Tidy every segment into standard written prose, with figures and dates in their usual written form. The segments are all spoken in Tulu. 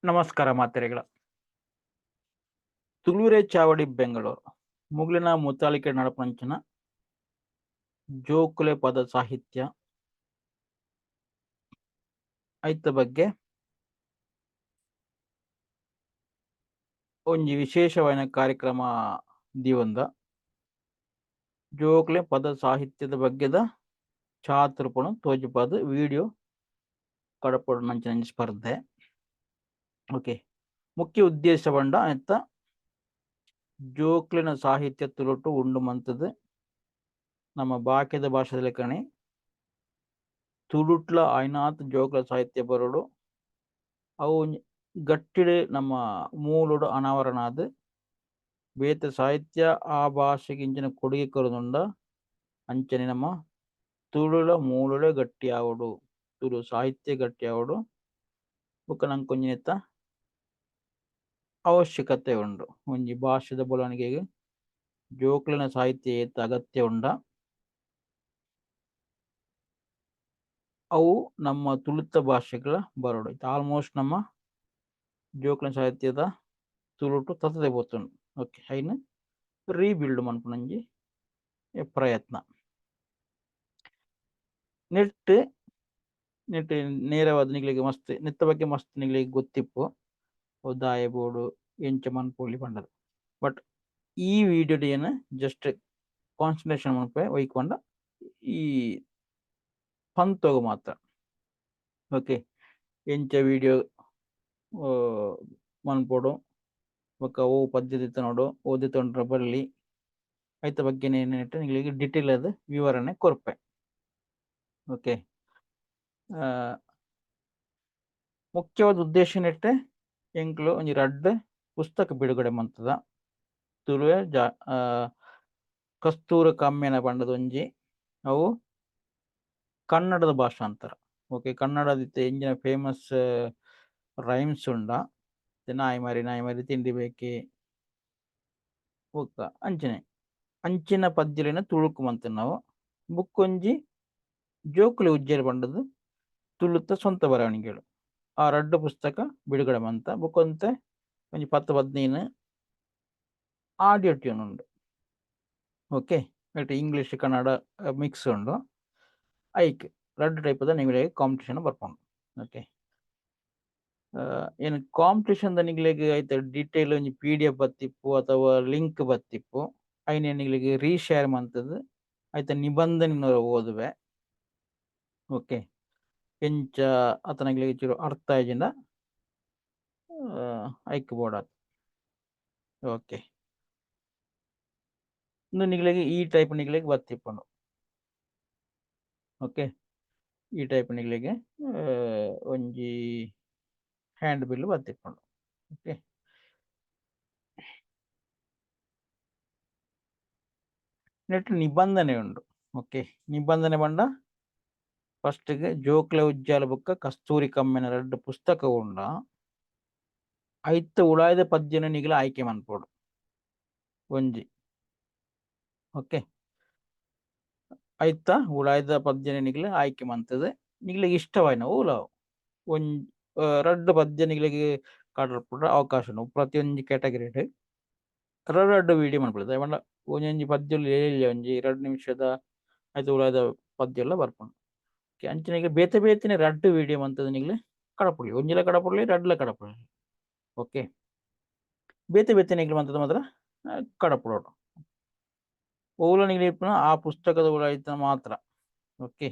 ನಮಸ್ಕಾರ ಮಾತೆರೆಗಳ. ತುಳುವೆರೆ ಚಾವಡಿ ಬೆಂಗಳೂರು ಮುಗ್ಲಿನ ಮುತಾಲಿಕೆ ನಡಪಂಚನ ಜೋಕುಲೆ ಪದ ಸಾಹಿತ್ಯ ಐತ ಬಗ್ಗೆ ಒಂಜಿ ವಿಶೇಷವಾಯಿನ ಕಾರ್ಯಕ್ರಮ ದೀವೊಂದ. ಜೋಕುಲೆ ಪದ ಸಾಹಿತ್ಯದ ಬಗ್ಗೆದ ಛಾತ್ರಪಣ ತೋಜಿಪಾದ ವಿಡಿಯೋ ಕಡಪುಡುನಂಚಿನ ಸ್ಪರ್ಧೆ. ಓಕೆ, ಮುಖ್ಯ ಉದ್ದೇಶ ಪಂಡ ಐತ ಜೋಕ್ಲೆನ ಸಾಹಿತ್ಯ ತುಳುಟು ಉಂಡು ಮಂತುದು ನಮ್ಮ ಬಾಕಿದ ಭಾಷೆದ ಲೆಕ್ಕನೆ ತುಳುಟ್ಲ ಆಯ್ನಾತ್ ಜೋಕ್ಲ ಸಾಹಿತ್ಯ ಬರೊಡು. ಅವು ಗಟ್ಟಿಡ್ ನಮ್ಮ ಮೂಲೊಡು ಅನಾವರಣ ಆದ್ ಬೇತೆ ಸಾಹಿತ್ಯ ಆ ಭಾಷೆಗೆ ಇಂಚಿನ ಕೊಡುಗೆ ಕೊರೊಂದುಂಡ ಅಂಚನೆ ನಮ್ಮ ತುಳುಳ ಮೂಲೊಡೆ ಗಟ್ಟಿ ಆವೊಡು, ತುಳು ಸಾಹಿತ್ಯ ಗಟ್ಟಿ ಆವೊಡು. ಬೊಕ ನಂಕ್ ಒಂಜಿ ನೆತ್ತ ಅವಶ್ಯಕತೆ ಉಂಡು. ಒಂಜಿ ಭಾಷೆದ ಬೆಳವಣಿಗೆಗ್ ಜೋಕ್ಲೆನ ಸಾಹಿತ್ಯ ಏತ್ ಅಗತ್ಯ ಉಂಡ ಅವು ನಮ್ಮ ತುಳುತ ಭಾಷೆಗಳ ಬರೊಡು. ಆಲ್ಮೋಸ್ಟ್ ನಮ್ಮ ಜೋಕ್ಲೆನ ಸಾಹಿತ್ಯದ ತುಳುಟು ತತ್ತದೆ ಪೋತುಂಡು. ಓಕೆ, ಐನ್ ರೀಬಿಲ್ಡ್ ಮನ್ಪುನಂಜಿ ಪ್ರಯತ್ನ. ನೆಟ್ ನೆಟ್ ನೇರವಾದ್ ನಿಕ್ಲೆಗ್ ಮಸ್ತ್ ನೆತ್ತ ಬಗ್ಗೆ ಮಸ್ತ್ ನಿಕ್ಲೆಗ್ ಗೊತ್ತಿಪ್ಪು. ದಾಯೆ ಬೋಡು ಎಂಚ ಮನ್ಪೊಲಿ ಪಂಡದ್. ಬಟ್ ಈ ವಿಡಿಯೋಡ್ ಏನ್ ಜಸ್ಟ್ ಕಾನ್ಸಂಟ್ರೇಷನ್ ಮನ್ಪುವೆ ಒಯ್ಕ್ ಪಂಡ ಈ ಪಂತೊಗು ಮಾತ್ರ. ಓಕೆ, ಎಂಚ ವಿಡಿಯೋ ಮನ್ಪೊಡು ಬೊಕ ಒವು ಪದ್ಯ ದೆತೊನೊಡು ಒವು ದೆತೊಂಡ್ರೆ ಬಲ್ಲಿ ಐತ ಬಗ್ಗೆ ನೆಟ್ ನಿಕ್ಲೆಗ್ ಡೀಟೇಲ್ ಆದ್ ವಿವರಣೆ ಕೊರ್ಪೆ. ಓಕೆ, ಮುಖ್ಯವಾದ ಉದ್ದೇಶ ನೆಟ್ ಎಂಕ್ಲು ಒಂಜಿ ರಡ್ಡ್ ಪುಸ್ತಕ ಬಿಡುಗಡೆ ಮಂತುದ. ತುಳುವೆ ಜಾ ಕಸ್ತೂರ ಕಮ್ಮೆನ ಪಂಡದ್ ಒಂಜಿ ಅವು ಕನ್ನಡದ ಭಾಷಾಂತರ. ಓಕೆ, ಕನ್ನಡದ ಇತ್ತೆ ಎಂಚಿನ ಫೇಮಸ್ ರೈಮ್ಸ್ ಉಂಡ ನಾಯಿ ಮರಿ ನಾಯಿ ಮರಿ ತಿಂಡಿ ಬೇಕೆ ಬೊಕ್ಕ ಅಂಚನೆ ಅಂಚಿನ ಪದ್ಯಲೆನ್ ತುಳುಕು ಮಂತಿನವು. ಬೊಕ್ಕೊಂಜಿ ಜೋಕುಲೆ ಉಜ್ಜೆರ್ ಪಂಡದ್ ತುಳುತ ಸ್ವಂತ ಬರವಣಿಗೆಲು. ಆ ರಡ್ಡ್ ಪುಸ್ತಕ ಬಿಡುಗಡೆ ಮಂತ. ಬೊಕೊಂತೆ ಒಂಜಿ 10 15 ಆಡಿಯೋ ಟ್ಯೂನ್ ಉಂಡು. ಓಕೆ, ಐಟ್ ಇಂಗ್ಲೀಷ್ ಕನ್ನಡ ಮಿಕ್ಸ್ ಉಂಡು. ಐಕ್ ರಡ್ಡ್ ಟೈಪ್ ದ ನಿಕ್ಲೆಗ್ ಕಾಂಪಿಟೇಷನ್ ಬರ್ಪುಂಡು. ಓಕೆ, ಏನ್ ಕಾಂಪಿಟೇಷನ್ ದ ನಿಕ್ಲೆಗ್ ಐತ ಡೀಟೇಲ್ ಒಂಜಿ ಪಿಡಿಎಫ್ ಬತ್ತಿಪ್ಪು ಅಥವಾ ಲಿಂಕ್ ಬತ್ತಿಪ್ಪು. ಐನ್ ನಿಕ್ಲೆಗ್ ರೀಶೇರ್ ಮಂತುದು ಐತ ನಿಬಂಧನೆ ಓದುವೆ. ಓಕೆ, ಎಂಚ ಅತನಗ್ಲೆಗ್ ಚೂರು ಅರ್ಥ ಆಯಿಜಿಂಡ ಐಕ್ ಬೋಡಾತ್. ಓಕೆ, ಇಂದು ನಿಕ್ಲೆಗ್ ಈ ಟೈಪ್ ನಿಕ್ಲೆಗ್ ಬತ್ತಿಪ್ಪುಂಡು. ಓಕೆ, ಈ ಟೈಪ್ ನಿಕ್ಲೆಗ್ ಒಂಜಿ ಹ್ಯಾಂಡ್ ಬಿಲ್ ಬತ್ತಿಪ್ಪುಂಡು. ಓಕೆ, ನೆಟ್ ನಿಬಂಧನೆ ಉಂಡು. ಓಕೆ, ನಿಬಂಧನೆ ಪಂಡ ಫಸ್ಟ್ ಗ್ ಜೋಕ್ಲೆ ಉಜ್ಜಾಲ ಬೊಕ್ಕ ಕಸ್ತೂರಿ ಕಮ್ಮೆನ ರಡ್ಡ್ ಪುಸ್ತಕ ಉಂಡ ಐತ ಉಳಾಯ್ದ ಪದ್ಯನ ನಿಗಲ ಆಯ್ಕೆ ಮನ್ಪೊಡು ಒಂಜಿ. ಓಕೆ, ಐತ ಉಳಾಯ್ದ ಪದ್ಯನ ನಿಗಲ ಆಯ್ಕೆ ಮಂತುದು ನಿಗಲಿಗೆ ಇಷ್ಟವಾಯಿನ ಓಲ ಒಂಜಿ ರಡ್ಡ್ ಪದ್ಯ ನಿಗಲಿಗೆ ಕಡಪುಡ ಅವಕಾಶ ಉಂಡು ಪ್ರತಿಯೊಂಜಿ ಕ್ಯಾಟಗರಿಡ್ ರಡ್ಡ್ ರಡ್ಡ್ ವಿಡಿಯೋ ಮನ್ಪೊಡು. ಪಂಡ ಒಂಜೊಂಜಿ ಪದ್ಯಲು ಎಲ್ಯ ಒಂಜಿ 2 ನಿಮಿಷದ ಐತ ಉಳಾಯ್ದ ಪದ್ಯ ಎಲ್ಲ ಬರ್ಪುಂಡು. ಅಂಚನೆ ಬೇತೆ ಬೇತೆನೆ ರಡ್ಡ್ ವಿಡಿಯೋ ಮಂತುದು ನಿಗಲೆ ಕಡಪುಡ್ಲಿ, ಒಂಜಿಲ ಕಡಪುಡ್ಲಿ ರಡ್ಡ್ಲ ಕಡಪುಡ್ಲಿ. ಓಕೆ, ಬೇತೆ ಬೇತೆ ನಿಗಲು ಮಂತುದು ಮಾತ್ರ ಕಡಪುಡೊಡು. ಓಲ ನಿಗಲೆ ಇಪ್ಪುನ ಆ ಪುಸ್ತಕದ ಉಳಾಯ್ತ ಮಾತ್ರ. ಓಕೆ,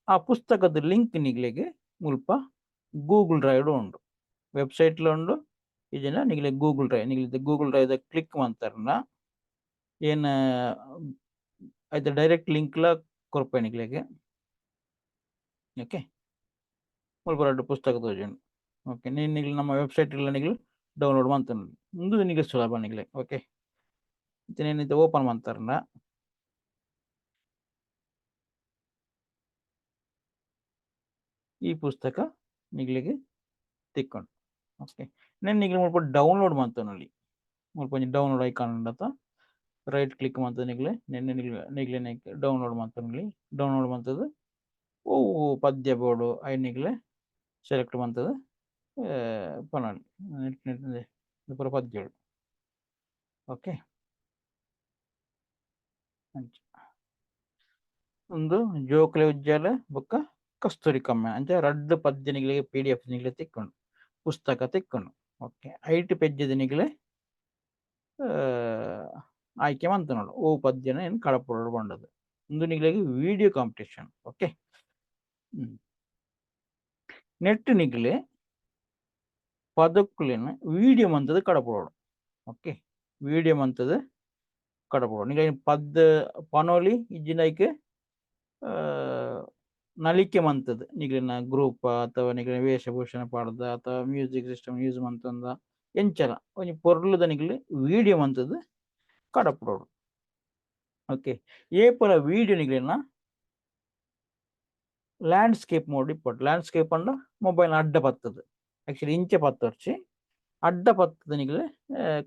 ಆ ಪುಸ್ತಕದ ಲಿಂಕ್ ನಿಗಲೆಗ್ ಮುಲ್ಪ ಗೂಗಲ್ ಡ್ರೈವ್ ಉಂಡು, ವೆಬ್ಸೈಟ್ ಲ ಉಂಡು. ಇಜಿಂಡ ನಿಗಲೆ ಗೂಗಲ್ ಡ್ರೈವ್ ನಿಗಲೆ ಗೂಗಲ್ ಡ್ರೈವ್ ದ ಕ್ಲಿಕ್ ಮಂತರ್ಂಡ ಏನ್ ಐತ ಡೈರೆಕ್ಟ್ ಲಿಂಕ್ ಲ ಕೊರ್ಪೆ ನಿಗಲೆಗ್. ಓಕೆ, ಮುಲ್ಪ ರಡ್ಡ್ ಪುಸ್ತಕ ತೋಜುಂಡು. ಓಕೆ, ನಿಗಲ್ ನಮ್ಮ ವೆಬ್ಸೈಟ್ ಲ ನಿಗಲ್ ಡೌನ್ಲೋಡ್ ಮಂತೊನೊಲಿ. ಉಂದು ನಿಗಲ್ ಸುಲಭ ನಿಗಲೆ. ಓಕೆ, ಇತ್ತೆ ಓಪನ್ ಮಂತರ್ಂಡ ಈ ಪುಸ್ತಕ ನಿಗಲೆಗ್ ತಿಕ್ಕುಂಡು. ಓಕೆ, ನೆನ್ ನಿಗಲ್ ಮುಲ್ಪ ಡೌನ್ಲೋಡ್ ಮಂತೊನೊಲಿ. ಮುಲ್ಪ ಒಂಜಿ ಡೌನ್ಲೋಡ್ ಐಕಾನ್ ಉಂಡತ ರೈಟ್ ಕ್ಲಿಕ್ ಮಂತುದು ನಿಗಲೆ ನೆನ್ನೆ ನಿಗಲೆ ಡೌನ್ಲೋಡ್ ಮಂತೊನೊಲಿ. ಡೌನ್ಲೋಡ್ ಮಂತುದು ಒವು ಪದ್ಯ ಬೋಡು ಐನ್ ನಿಗಲೆ ಸೆಲೆಕ್ಟ್ ಮಂತುದು ಪನೊಲಿ ಪೂರ ಪದ್ಯೊಲು. ಓಕೆ, ಅಂಚ ಉಂದು ಜೋಕುಲೆ ಉಜ್ಜಾಲ ಬೊಕ್ಕ ಕಸ್ತೂರಿ ಕಮ್ಮೆ. ಅಂಚ ರಡ್ಡ್ ಪದ್ಯ ನಿಗಲಿಗೆ ಪಿಡಿಎಫ್ ನಿಗಲೆ ತಿಕ್ಕುಂಡು, ಪುಸ್ತಕ ತಿಕ್ಕುಂಡು. ಓಕೆ, ಐಟ್ ಪೆಜ್ಜದ ನಿಗಲೆ ಆಯ್ಕೆ ಮಂತುನೋಡು ಓ ಪದ್ಯನ ಏನು ಕಡಪುಡೋಡು ಪಂಡದು. ಉಂದು ನಿಗಲೆಗ್ ವಿಡಿಯೋ ಕಾಂಪಿಟೇಷನ್. ಓಕೆ, ನೆಟ್ ನಿಗಲೆ ಪದಕ್ಕುಲೆನ್ ವಿಡಿಯೋ ಮಂತದ ಕಡಪುಡೋಡು. ಓಕೆ, ವಿಡಿಯೋ ಮಂತದ ಕಡಪುಡೋಡು. ನಿಗಲೆ ಪದ್ದ ಪನೋಲಿ ಇಜ್ಜಿಂಡ ಐಕ್ ನಲಿಕೆ ಮಂತದ ನಿಗಲಿನ ಗ್ರೂಪ್ ಅಥವಾ ನಿಗಲಿನ ವೇಷಭೂಷಣ ಪಾಡ್ದ ಅಥವಾ ಮ್ಯೂಸಿಕ್ ಸಿಸ್ಟಮ್ ಯೂಸ್ ಮಂತಂದ ಎಂಚಲ ಒಂಜಿ ಪೊರ್ಲುದ ನಿಗಲೆ ವಿಡಿಯೋ ಮಂತದ ಕಡಪುಡೋಡು. ಓಕೆ, ಏಪಲ ವಿಡಿಯೋ ನಿಗಲಿನ ಲ್ಯಾಂಡ್ಸ್ಕೇಪ್ ಮೋಡ್ ಇಪ್ಪೊಡು. ಲ್ಯಾಂಡ್ಸ್ಕೇಪ್ ಪಂಡ ಮೊಬೈಲ್ ಅಡ್ಡ ಪತ್ತದು, ಆಕ್ಚುಲಿ ಇಂಚೆ ಪತ್ತೊರ್ಚಿ, ಅಡ್ಡ ಪತ್ತದ ನಿಗಲೆ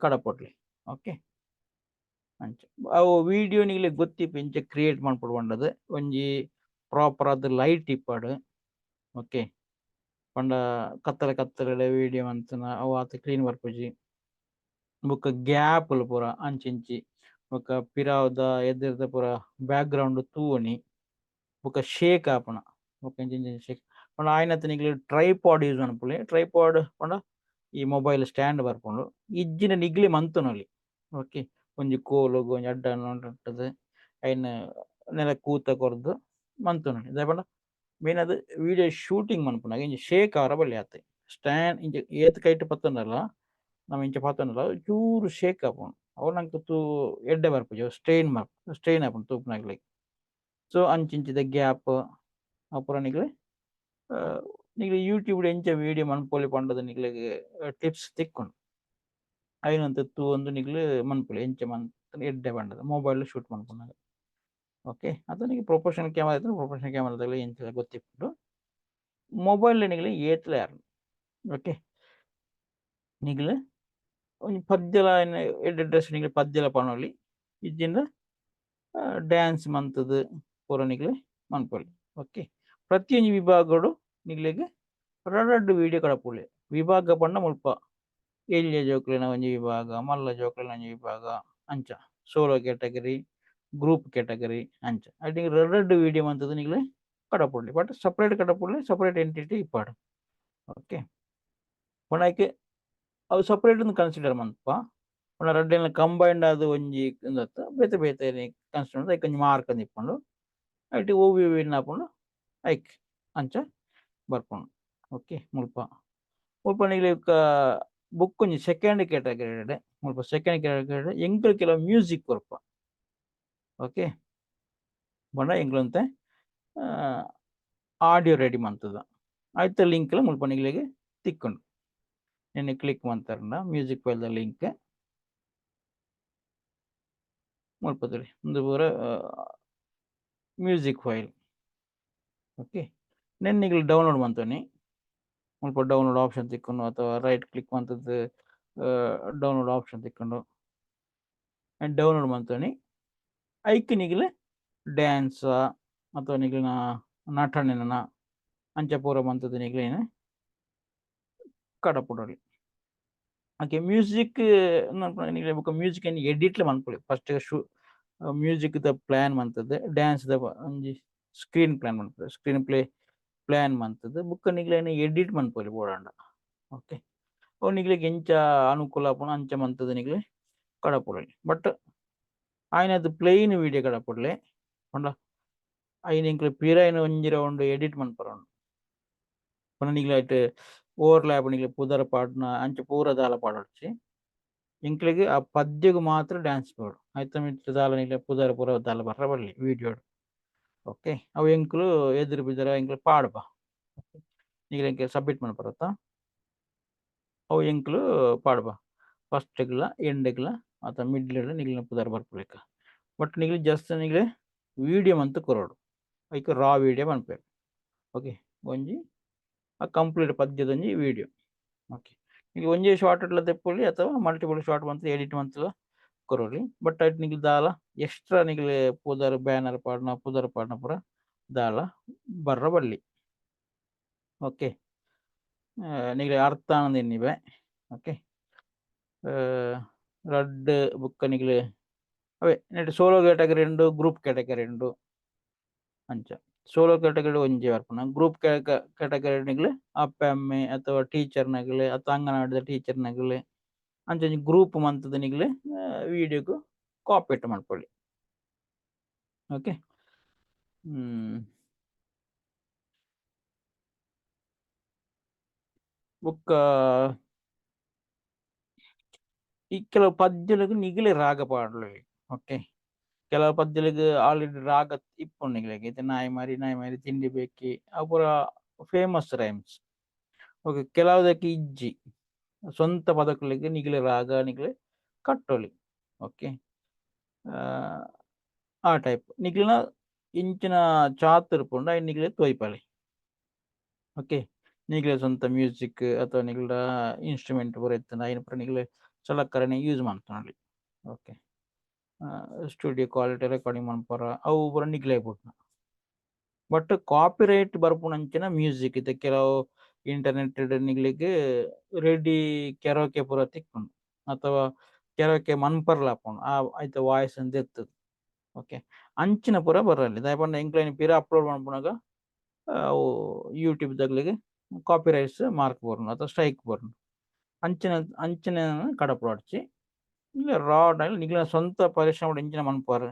ಕಡಪೊಡ್ಲಿ. ಓಕೆ, ಅಂಚ ಅವು ವಿಡಿಯೋ ನಿಗಲೆ ಗೊತ್ತಿಪ್ಪ ಇಂಚ ಕ್ರಿಯೇಟ್ ಮನ್ಪೊಡು ಪಂಡದು. ಒಂಜಿ ಪ್ರಾಪರ್ ಆದ್ ಲೈಟ್ ಇಪ್ಪಡು. ಓಕೆ, ಪಂಡ ಕತ್ತಲೆ ಕತ್ತಲೆ ವಿಡಿಯೋ ಮಂತುನ ಅವು ಆತ್ ಕ್ಲೀನ್ ಬರ್ಪುಜಿ. ಬೊಕ್ಕ ಗ್ಯಾಪ್ ಪೂರ ಅಂಚಿಂಚಿ, ಬೊಕ್ಕ ಪಿರಾವುದ ಎದುರುದ ಪೂರ ಬ್ಯಾಕ್ ಗ್ರೌಂಡ್ ತೂವೊನಿ, ಬೊಕ್ಕ ಶೇಕ್ ಆಪುನ, ಬೊಕ್ಕ ಇಂಚ ಇಂಚ ಶೇಕ್ ಪಂಡ ಆಯ್ನತ ನಿಕ್ಲೆ ಟ್ರೈಪಾಡ್ ಯೂಸ್ ಮನ್ಪುಲೆ. ಟ್ರೈಪಾಡ್ ಪಂಡ ಈ ಮೊಬೈಲ್ ಸ್ಟ್ಯಾಂಡ್ ಬರ್ಪುಂಡು. ಇಜ್ಜಿಂಡ ನಿಗ್ಲೆ ಮಂತೊನೊಲಿ. ಓಕೆ, ಒಂಜಿ ಕೋಲುಗು ಒಂಜಿ ಅಡ್ಡ ನಟ್ಟುದು ಐನ್ ನೆಲ ಕೂತ ಕೊರ್ದು ಮಂತೊನೊಲಿ. ದಾಯೆ ಪಂಡ ಮೇನ್ ಅದು ವಿಡಿಯೋ ಶೂಟಿಂಗ್ ಮನ್ಪುನಗ ಇಂಚ ಶೇಕ್ ಆವರ ಬಲ್ಲಿ ಆತೆ. ಸ್ಟ್ಯಾಂಡ್ ಇಂಚ ಏತ್ ಕೈಟ್ ಪತ್ತೊಂಡಲ, ನಮ ಇಂಚ ಪತ್ತೊಂಡಲ ಚೂರು ಶೇಕ್ ಆಪುಂಡು. ಅವು ನಂಕ್ ತೂ ಎಡ್ಡೆ ಬರ್ಪುಜಿ, ಅವು ಸ್ಟ್ರೈನ್ ಸ್ಟ್ರೈನ್ ಆಪುಂಡು ತೂಪುನಕ್ಲೆಗ್. ಸೊ ಅಂಚಿಂಚಿದ ಗ್ಯಾಪ್ ಅಪುರ ನಿಕ್ಲೆ ನಿಕ್ಲೆ ಯೂಟ್ಯೂಬ್ ಎಂಚ ವಿಡಿಯೋ ಮನ್ಪೊಲಿ ಪಂಡದು ನಿಕ್ಲೆಗ್ ಟಿಪ್ಸ್ ತಿಕ್ಕುಂಡು. ಐನಂತ ತೂವೊಂದು ನಿಕ್ಲೆ ಮನ್ಪೊಲಿ, ಎಂಚ ಮಂತ್ ಎಡ್ಡೆ ಪಂಡದು ಮೊಬೈಲ್ ಶೂಟ್ ಮನ್ಪುನಗ. ಓಕೆ, ಅತ ನಿಕ್ ಪ್ರೊಫೆಷನಲ್ ಕ್ಯಾಮರಾ ಇತ್ತುಂಡ ಪ್ರೊಫೆಷನಲ್ ಕ್ಯಾಮರಾದಲ್ಲಿ ಎಂಚ ಗೊತ್ತಿಪ್ಪುಂಡು. ಮೊಬೈಲ್ ನಿಕ್ಲೆ ಏತ್ಲ ಯಾರು. ಓಕೆ, ನಿಕ್ಲೆ ಒಂಜಿ ಪದ್ಯಲ ಎಡ್ಡೆ ಡ್ರೆಸ್ ನಿಕ್ಲೆ ಪದ್ಯಲ ಪನೊಲಿ, ಇಜ್ಜಿಂಡ ಡ್ಯಾನ್ಸ್ ಮಂತುದು ಪೂರ ನಿಕ್ಲೆ ಮನ್ಪೊಲಿ. ಓಕೆ, ಪ್ರತಿಯೊಂಜಿ ವಿಭಾಗಡು ನಿಕ್ಲೆಗ್ ರಡ್ಡ್ ವಿಡಿಯೋ ಕಡಪುಲೆ. ವಿಭಾಗ ಪಂಡ ಮುಲ್ಪ ಎಲ್ಯ ಜೋಕ್ಲೆನ ಒಂಜಿ ವಿಭಾಗ, ಮಲ್ಲ ಜೋಕ್ಲೆನ ಒಂಜಿ ವಿಭಾಗ, ಅಂಚ ಸೋಲೋ ಕ್ಯಾಟಗರಿ, ಗ್ರೂಪ್ ಕ್ಯಾಟಗರಿ ಅಂಚ. ಐಟ್ ರಡ್ಡ್ ವಿಡಿಯೋ ಮಂತುದು ನಿಕ್ಲೆ ಕಡಪುಡ್ಲಿ. ಬಟ್ ಸಪರೇಟ್ ಕಡಪುಡ್ಲಿ, ಸಪರೇಟ್ ಎಂಟಿಟಿ ಇಪ್ಪಡು. ಓಕೆ, ಪಂಡ ಐಕ್ ಅವು ಸಪರೇಟ್ ಕನ್ಸಿಡರ್ ಮನ್ಪ. ಪಂಡ ರಡ್ಡೆನ್ ಕಂಬೈನ್ಡ್ ಆದ್ ಒಂಜಿ ಉಂದತ್ತ, ಬೇತೆ ಬೇತೆ ಕನ್ಸಿಡರ್ ಐಕ್ ಒಂಜಿ ಮಾರ್ಕ್ ಇಪ್ಪುಂಡು. ಐಟ್ ಒವ್ವು ವಿನ್ ಆಪುಂಡು ಐಕ್ ಅಂಚ ಬರ್ಪುಂಡು. ಓಕೆ, ಮುಲ್ಪ ಮುಲ್ಪ ನಿಕ್ಲೆ ಬೊಕ್ಕ ಒಂಜಿ ಸೆಕೆಂಡ್ ಕ್ಯಾಟಗರಿ, ಮುಲ್ಪ ಸೆಕೆಂಡ್ ಕ್ಯಾಟಗರಿ ಎಂಕುಲು ಕೆಲವು ಮ್ಯೂಸಿಕ್ ಕೊರ್ಪ. ಓಕೆ, ಪಂಡ ಎಂಕ್ಲಂತೆ ಆಡಿಯೋ ರೆಡಿ ಮಂತುದ ಐತ ಲಿಂಕ್ ಮುಲ್ಪ ನಿಕ್ಲೆಗ್ ತಿಕ್ಕುಂಡು. ನೆನ್ನೆ ಕ್ಲಿಕ್ ಮಂತರ್ಂಡ ಮ್ಯೂಸಿಕ್ ಫೈಲ್ ದ ಲಿಂಕ್ ಮುಲ್ಪ ತೂಲೆ, ಉಂದು ಪೂರ ಮ್ಯೂಸಿಕ್ ಫೈಲ್. ಓಕೆ, ನೆನ್ ನಿಕ್ಲು ಡೌನ್ಲೋಡ್ ಮಂತೊನಿ. ಮುಲ್ಪ ಡೌನ್ಲೋಡ್ ಆಪ್ಷನ್ ತಿಕ್ಕುಂಡು, ಅಥವಾ ರೈಟ್ ಕ್ಲಿಕ್ ಮಂತುದು ಡೌನ್ಲೋಡ್ ಆಪ್ಷನ್ ತಿಕ್ಕುಂಡು. ಅಂಡ್ ಡೌನ್ಲೋಡ್ ಮಂತೊನಿ. ಐಕ್ ನಿಕ್ಲು ಡ್ಯಾನ್ಸ್ ಅಥವಾ ನಿಕ್ಲೆನ ನಟನೆನ ಅಂಚ ಪೂರ ಮಂತುದು ನಿಕ್ಲೆನ ಕಡಪುಡೊಲಿ. ಓಕೆ, ಮ್ಯೂಸಿಕ್ ನಿಕ್ಲೆ ಬೊಕ ಮ್ಯೂಸಿಕ್ ನ್ ಎಡಿಟ್ ಮನ್ಪೊಲಿ. ಫಸ್ಟ್ ಶೂ ಮ್ಯೂಸಿಕ್ ದ ಪ್ಲಾನ್ ಮಂತುದು, ಡ್ಯಾನ್ಸ್ ದ ಒಂಜಿ ಸ್ಕ್ರೀನ್ ಪ್ಲಾನ್ ಮನ್ಪೊಲಿ, ಸ್ಕ್ರೀನ್ ಪ್ಲೇ ಪ್ಲಾನ್ ಮಂತುದು ಬೊಕ್ಕ ನಿಕ್ಲೆನ ಎಡಿಟ್ ಮನ್ಪೊಲಿ ಬೋಡಾಂಡ. ಓಕೆ, ಅವು ನಿಕ್ಲೆಗ್ ಎಂಚ ಅನುಕೂಲ ಆಪುಂಡು ಅಂಚ ಮಂತುದು ನಿಕ್ಲೆ ಕಡಪುಡೊಲಿ. ಬಟ್ ಆಯ್ನದ್ ಪ್ಲೇನ್ ವಿಡಿಯೋ ಕಡಪುಡ್ಲೆ. ಪಂಡ ಐನ್ ಎಂಕ್ಲೆ ಪಿರೈನ್ ಒಂಜಿ ರೌಂಡ್ ಎಡಿಟ್ ಮನ್ಪರೆ ಉಂಡು. ಪಂಡ ನಿಕ್ಲೆ ಐಟ್ ಓವರ್ಲ್ಯಾಪ್ ನಿಕ್ಲೆ ಪುದರ್ ಪಾಡ್ನ ಅಂಚ ಪೂರ ದಾಲ ಪಾಡೊಡ್ಚಿ. ಎಂಕ್ಲೆಗ್ ಆ ಪದ್ಯಗ್ ಮಾತ್ರ ಡ್ಯಾನ್ಸ್ ಬೋಡು. ಐತ ಮಿತ್ತ್ ದಾಲ ನಿಕ್ಲೆ ಪುದರ್ ಪೂರ ದಾಲ ಬರ್ರೆ ಬಲ್ಲಿ ವಿಡಿಯೋಡ್. ಓಕೆ, ಅವು ಎಂಕುಲು ಎದುರು ಬಿದುರ ಎಂಕ್ಲು ಪಾಡ್ಪ. ನಿಕ್ಲೆ ಎಂಕ್ ಸಬ್ಮಿಟ್ ಮನ್ಪರತ್ತ, ಅವು ಎಂಕುಲು ಪಾಡ್ಪ. ಫಸ್ಟ್ ಗ್ಲ ಎಂಡ್ ಗ್ಲ ಅತ ಮಿಡ್ಲ್ ನಿಕ್ಲೆನ ಪುದರ್ ಬರ್ಪುಲೆಕ. ಬಟ್ ನಿಕ್ಲೆ ಜಸ್ಟ್ ನಿಕ್ಲೆ ವಿಡಿಯೋ ಮಂತ್ ಕೊರೊಡು. ಐಕ್ ರಾ ವಿಡಿಯೋ ಪನ್ಪೆರ್. ಓಕೆ, ಒಂಜಿ ಆ ಕಂಪ್ಲೀಟ್ ಪದ್ಯದೊಂಜಿ ವಿಡಿಯೋ. ಓಕೆ, ನಿಕ್ಲೆ ಒಂಜೇ ಶಾರ್ಟ್ ಲ ದೆಪ್ಪೊಲಿ ಅಥವಾ ಮಲ್ಟಿಪಲ್ ಶಾರ್ಟ್ ಮಂತ್ ಎಡಿಟ್ ಮಂತ್ಲ ಕೊರೊಲಿ. ಬಟ್ ಐಟ್ ನಿಕ್ಲೆ ದಾಲ ಎಕ್ಸ್ಟ್ರಾ ನಿಕ್ಲೆ ಪುದರ್ ಬ್ಯಾನರ್ ಪಾಡ್ನ ಪುದರ್ ಪಾಡ್ನ ಪೂರ ದಾಲ ಬರ್ರ ಬಲ್ಲಿ. ಓಕೆ, ನಿಗ್ಲೆ ಅರ್ಥ ಆನಂದ ಓಕೆ. ರಡ್ಡ್ ಬುಕ್ಕ ನಿಗ್ಲೆ ಅವೇ ನೆಟ್ ಸೋಲೋ ಕ್ಯಾಟಗರಿ ಉಂಡು, ಗ್ರೂಪ್ ಕ್ಯಾಟಗರಿ ಉಂಡು. ಅಂಚ ಸೋಲೋ ಕ್ಯಾಟಗರಿ ಒಂಜಿ ಬರ್ಪುನ, ಗ್ರೂಪ್ ಕ್ಯಾಟಗರಿ ನಿಗ್ಲೆ ಅಪ್ಪೆ ಅಮ್ಮೆ ಅಥವಾ ಟೀಚರ್ ನಗಲೆ ಅಥವಾ ಅಂಗನವಾಡಿದ ಟೀಚರ್ ನಗಲೆ ಅಂಚ ಒಂಜಿ ಗ್ರೂಪ್ ಮಂತದ ನಿಗ್ಲೆ ವಿಡಿಯೋಗ್ ಕಾಪಿ ಮನ್ಪೊಲಿ. ಓಕೆ. ಬೊಕ್ಕ ಈ ಕೆಲವು ಪದ್ಯಲೆಗ್ ನಿಗಲೆ ರಾಗ ಪಾಡ್ಲೆ. ಓಕೆ, ಕೆಲವು ಪದ್ಯಲೆಗ್ ಆಲ್ರೆಡಿ ರಾಗ ಇಪ್ಪುಂಡು ನಿಗ್ಲೆಗ್. ಇತ್ತೆ ನಾಯಿ ಮಾರಿ ನಾಯಿ ಮಾರಿ ತಿಂಡಿ ಬೇಕಿ ಅವು ಪೂರ ಫೇಮಸ್ ರೈಮ್ಸ್. ಓಕೆ, ಕೆಲವುದಕ್ಕೆ ಇಜ್ಜಿ, ಸ್ವಂತ ಪದಕುಲೆಗ್ ನಿಗಲೆ ರಾಗ ನಿಗಲೆ ಕಟ್ಟೊಲಿ. ಓಕೆ, ಆ ಟೈಪ್ ನಿಗ್ಲಿನ ಇಂಚಿನ ಚಾತುರ್ಪುಂಡು ಐನ್ ನಿಗ್ಲೆ ತೋಯ್ಪಲೆ. ಓಕೆ, ನಿಗ್ಲೆ ಸ್ವಂತ ಮ್ಯೂಸಿಕ್ ಅಥವಾ ನಿಗ್ಲ ಇನ್ಸ್ಟ್ರೂಮೆಂಟ್ ಪೂರ ಇತ್ತ್ಂಡ ಐನ್ ಪೂರ ನಿಗ್ಲೆ ಸಲಕರಣೆ ಯೂಸ್ ಮನ್ಪೊಲಿ. ಓಕೆ, ಸ್ಟುಡಿಯೋ ಕ್ವಾಲಿಟಿ ರೆಕಾರ್ಡಿಂಗ್ ಮನ್ಪರ ಅವು ಪೂರ ನಿಗ್ಲೆ ಬುಡ್ನ. ಬಟ್ ಕಾಪಿ ರೈಟ್ ಬರ್ಪುನಂಚಿನ ಮ್ಯೂಸಿಕ್ ಇತ್ತೆ ಕೆಲವು ಇಂಟರ್ನೆಟ್ ನಿಗ್ಲೆಗ್ ರೆಡಿ ಕೆರೋಕೆ ಪೂರ ತಿಕ್ಕುಂಡು ಅಥವಾ ಕೆರೋಕೆ ಮನ್ಪರ್ಲ ಆಪುಂಡು ಆ ಐತ ವಾಯ್ಸ್ ನ್ ದೆತ್ತುದು. ಓಕೆ, ಅಂಚಿನ ಪೂರ ಬರಲ್ಲಿ ದಾಯೆ ಪಂಡ ಎಂಕ್ಲೆನ ಪಿರ ಅಪ್ಲೋಡ್ ಮನ್ಪುನಗ ಅವು ಯೂಟ್ಯೂಬ್ ದಕ್ಲೆಗ್ ಕಾಪಿ ರೈಟ್ಸ್ ಮಾರ್ಕ್ ಬರುಂಡು ಅಥವಾ ಸ್ಟ್ರೈಕ್ ಬರುಂಡು. ಅಂಚಿನ ಅಂಚಿನ ಕಡಪುಡೊಡ್ಚಿ ಇಲ್ಲ ರಾ ನಿಗ್ಲೆನ ಸ್ವಂತ ಪರಿಶ್ರಮ ಎಂಚಿನ ಮನ್ಪುವರ್,